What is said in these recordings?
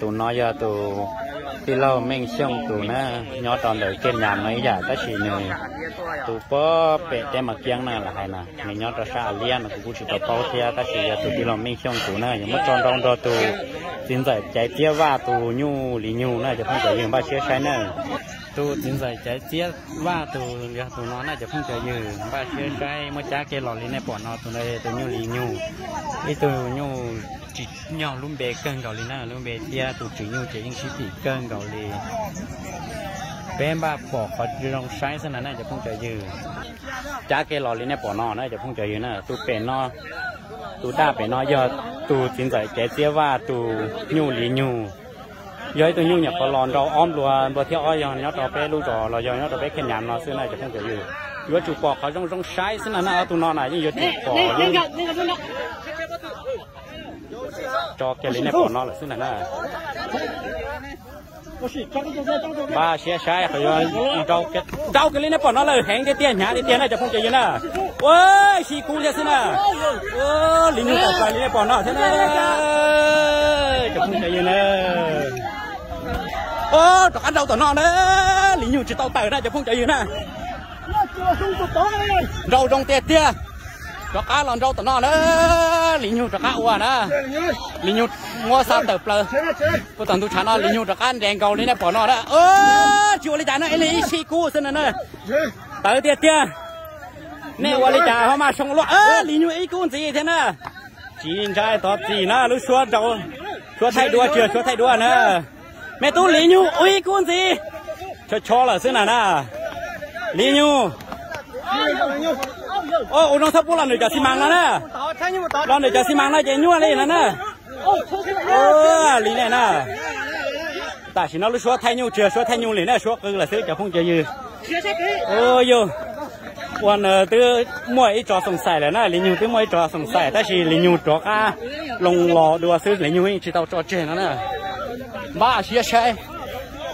Tus no yog tus tij laug Meej Xyooj tus na, nyob rau ntawm Kiaj Nyas no ib yam, tab sis nws tus puag pem Teb Mas Kiab na los hais na, nws nyob rau sab A Liab no kuv kuj tsis tau paub thiab, tab sis yog tus tij laug Meej Xyooj tus na, yuav muab tso nrau nrog tus txiv ntxawm Caiv Txiab Vaj tus nyuj Lis Nyug na cov phooj cov ywg, npaj siab saib na. Tus txiv ntxawm Caiv Txiab Vaj tus yog tus no na cov phooj cov ywg, npaj siab saib, muab cab kiag los li nej pom no, tus no tus nyuj Lis Nyug, ib tug nyuj tsim nyog lub npe kawg nkaus li na, lub npe thiab tus tswv nyuj ces yeej sib phim kawg nkaus li. Peb npaj pom qhov zoo saib xwb na na cov phooj cov ywg. Cab kiag los li nej pom no na cov phooj cov ywg na, tus pem no, tus daj pem no yog tus txiv ntxawm Caiv Txiab Vaj tus nyuj Lis Nyug. Yog ib tug nyuj nyuam qhuav los nrau ob nplua, nplua thiab ob yog nyob rau peb lub zos los yog nyob rau peb Kiaj Nyas no xwb na cov phooj cov ywg. Yuav tsum pom qhov zoo zoo saib xwb na na, ob tug no na yeej yuav tsum pom. Tso kiag li nej pom no lawm xwb na na. Npaj siab saib qhov yuav nrau kiag li nej pom no lawm, heev tiag tiag, hnyav tiag tiag na cov phooj cov ywg na. Ua, sib kub thiab xwb na. Ua, Lis Nyug tawm plaws li nej pom no thiab na cov phooj cov ywg na. Ua, rov qab nrau tom no na, Lis Nyug tsis tau tawm na cov phooj cov ywg na. Nrau zoo tiag tiag. Rov qab los nrau tom no na, Lis Nyug rov qab ua na. Lis Nyug muab xa tawm plaws. Puag tom ntug tshav no Lis Nyug rov qab nres nkaus li nej pom no na. Tsis ua li cas na, ib leeg ib sib kub xwb na na. Tawv tiag tiag. Nej ua li cas ho mas soo luaj, Lis Nyug ib kub ntxiv thiab na. Tsis ntshai, thov txim na, lub suab nrau, suab thaij duab, tsis yog suab thaij duab na. Me tub Lis Nyug ua ib kub ntxiv. Cho cho lawm xwb na na. Lis Nyug. Ua zoo txhob pub los nws cov xi mas no na. Los nws cov xi mas no ces nyuaj li no na. Ua li nej na. Tam sim no lub suab thaij nyuj tsis yog suab thaij nyuj li na, suab qw lawm xwb cov phooj cov ywg. Ua yog, ua nws twb muaj ib tso xoom xais lawm na, Lis Nyug twb muaj ib tso xoom xais tab sis Lis Nyug rov qab loo los dua xwb, Lis Nyug yeej tsis tau tso tseg no na. Npaj siab saib,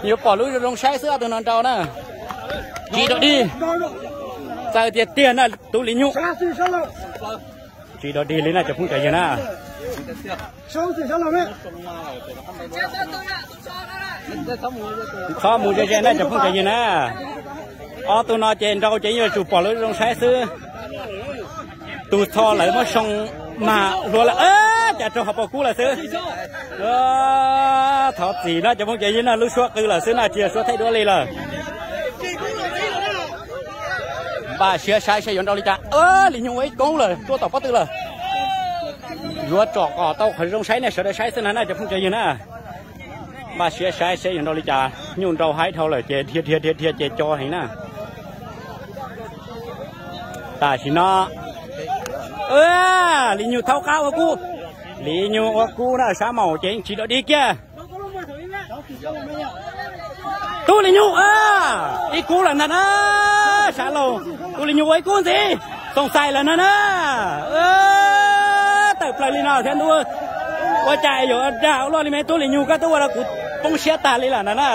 yuav pom lub zoo saib xwb ob tug no nrau na. Tsis dog dig, txawm tiag tiag na tub Lis Nyug. Tsis dog dig li na cov phooj cov ywg na. Txhob mus ze ze na cov phooj cov ywg na. Ob tug no ces nrau ces yuav tsum pom lub zoo saib xwb. Tus txho lawv muab soo mas hlua lawm, cas raug hauv paus kub lawm xwb. Thov txim no cov phooj cov ywg na, lub suab qw lawm xwb na, tsis yog suab thaij duab li lawm. Npaj siab saib seb yuav nrau li cas. Lis Nyug ua ib kub lawm, tuaj tom pob tw lawm. Yuav tsom kom tau qhov zoo saib nej sawv daws saib xwb na na cov phooj cov ywg na. Npaj siab saib seb yuav nrau li cas, nyuj nrau haib dhau lawm ces dhia dhia dhia dhia ces co heev na. Tam sim no Lis Nyug thaub qab ua kub, Lis Nyug ua kub na, sab maum ces yeej tsis dog dig kiag. Tub Lis Nyug ib kub lawm ntag na, sab laug. Tub Lis Nyug ua ib kub ntxiv, xoom xais lawm na na. Tawm plaws li no thiab ntuj, ua cas yuav dag ua luaj li me tub Lis Nyug, koj twb ua rau kuv poob siab tag li lawm na na.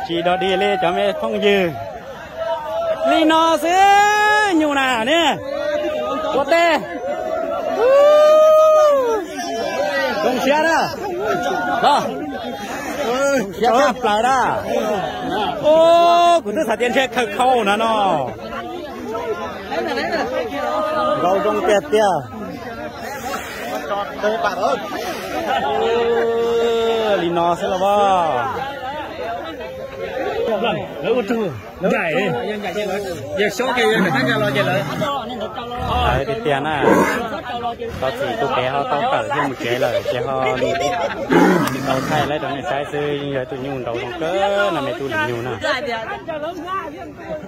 Tsis dog dig li cov me phooj ywg. Li no xwb nyuj na ne. Ua teb. Zoo siab na. Zoo siab tshaj plaws na. Kuv twb xav tias ntshe khaws khau na no. Nkaus zoo tiag tiag. Li no xwb los as. Lawv ua tug ncaim, yawg xyob kiag yawg rov qab nkag los ces lawv, tiag tiag na. Txhob txwm tus pem ho tau tawm thiaj mus tsev lawm ces ho tsis tau thaij lawm rau nej saib xwb, yeej yog tus nyuj nraug zoo kawg no me tub Lis Nyug na.